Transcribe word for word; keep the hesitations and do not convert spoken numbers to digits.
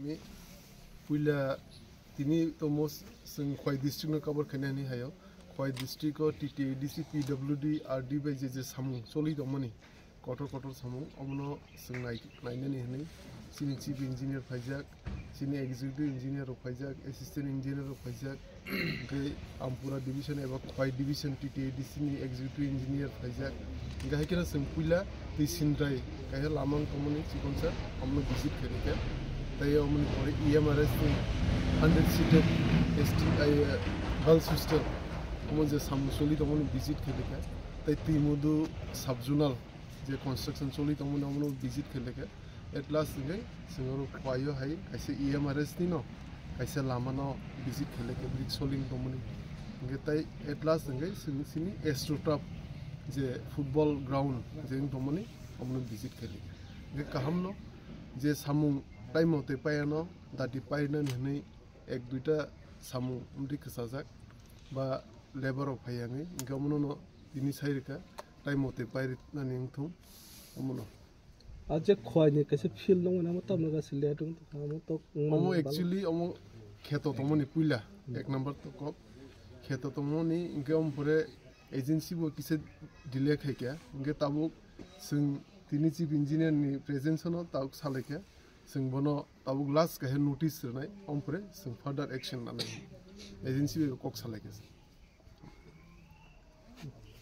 Ni puila tini tomo chwng Khwai district no cover khaina hinwi hayo. Khwai district o T T A D C, P W D, R D bai je je samung choli tongmani, kotor kotor samung, omono chwng nai-, nainani hinwi chini chief engineer phaijak, chini executive engineer rok phaijak, assistant engineer rok phaijak, hwnkhe Ampura division eba Khwai division T T A D C ni executive engineer phaijak. Hwnkhe hai kheno chwng puila twi Sindrai kaisa lama wng tongmani chikonsa, omono visit khainai kha. Tei omoni pore E M R S ni hundred seated S T I, eh, girls hostel, omo je samung choli tongmani visit khainai kha. Tei Twimudu sub zonal je construction choli tongmani, omono visit khainai kha. At last hwnkhe chwng oro Khwai o hai kaisa E M R S ni no kaisa lama no visit khainai kha, brick soling tongmani. Hwnkhe tai at last hwnkhe chwng chini Astroturf je football ground je wng tongmani, omono visit khainai kha. Hwnkhe kaham no je samung time mote paiya no dati painani hinwi ek duita samung amtwi kwchajak ba labour rok phai yangwi, hwnkhe omono no tini sai rwkha, time mote pai rwnani wngthung omono. A je Khwai ni kaisa field nongmani, amo tamni gasi let wng tongkha, amo tok wngmani Omo balo. Actually omo kheto tongmani puila, ek number to kok kheto tongmani, hwnkhe omo pore agency bo kisa delay khaikha, hwnkhe tabuk chwng tini chief engineer ni presence no tabuk salaikha, chwng bono tabuk last kaisa notice rwnai, omo pore chwng further action lanai, agency bai kok salaikha.